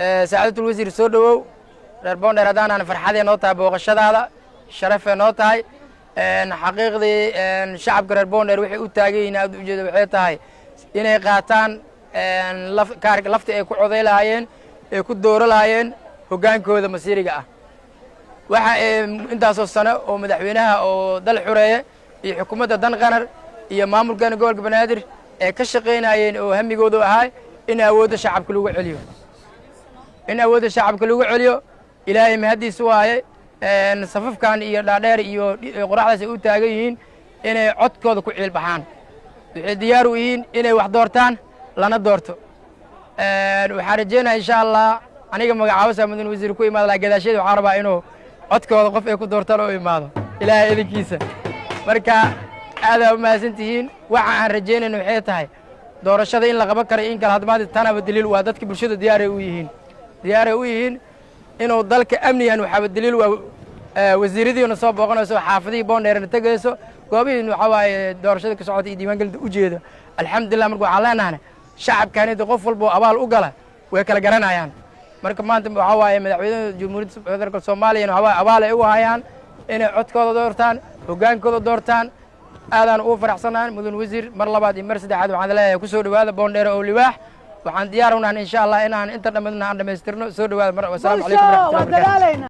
Sacaadatul wasiir, soo dhowow. Reer Boondheer haddaanaan, farxadee noo tahay booqashadaada, sharafee noo tahay. Xaqiiqdii, shacabka reer Boondheer waxay u taagan yihiin, aad ujeeda, waxay tahay inay qaataan kaarka lafti ay ku coday lahaayeen, ay ku dooro lahaayeen hoggaankooda masiiriga ah. Waxa intaasoo sano oo madaxweynaha oo dal xureeye iyo xukuumadda dan qaran iyo maamulkeena gobolka Banaadir ee ka shaqaynayeen oo hamigoodu ahaa in awoodda shacabka lagu celiyo, in awoodda shacabka lagu celiyo. Ilaahay mahaddiisu waaye, safafkan iyo dhaadheer iyo qoraxdaas ay u taagan yihiin inay codkooda ku ciilbaxaan. Waxay diyaar u yihiin inay wax doortaan, lana doorto. Waxaan rajeynaya, insha Allah, aniga magacaabasa mudan wasiir ku imaada laha gadaasheeda, waxaan rabaa inuu codkooda qof ay ku doortaan oo imaado, Ilaahay idinkiisa. Marka aadaa u mahadsan tihiin. Waxa aan rajaynayno waxay tahay doorashada in la qaban karo in kale. Hadda maanta tanaba daliil waa dadka bulshada diyaaray u yihiin inuu dalka amnigan. Waxaaba daliil waa wasiiradiina soo booqanayso, xaafadihii Boondheerna tegayso, goobihiin waxaa waaye doorashada ka socota iyo diiwaangelinta ujeeda. Alxamdulillah. Marka waxaan leenahana shacabkanida qof walba oo abaal u gala way kala garanayaan. Marka maanta waxaa waaye madaxweynaha Jamhuuriyadda Federaalka Soomaaliyana waxaa waaye abaal ay ugu hayaan inay codkooda doortaan, hoggaankooda doortaan. Aadaan ugu faraxsanahay. Mudan wasiir, mar labaad iyo mar saddexaad waxaan leeyahay ku soo dhowaada Boondheere oo libaax. Waxaan diyaar u nahan, insha Allah, inaan inta dhammadna aan dhammaystirno. Soo dhowaada mar. Wasalaamu calaykum waraxmatullahi wabarakatu.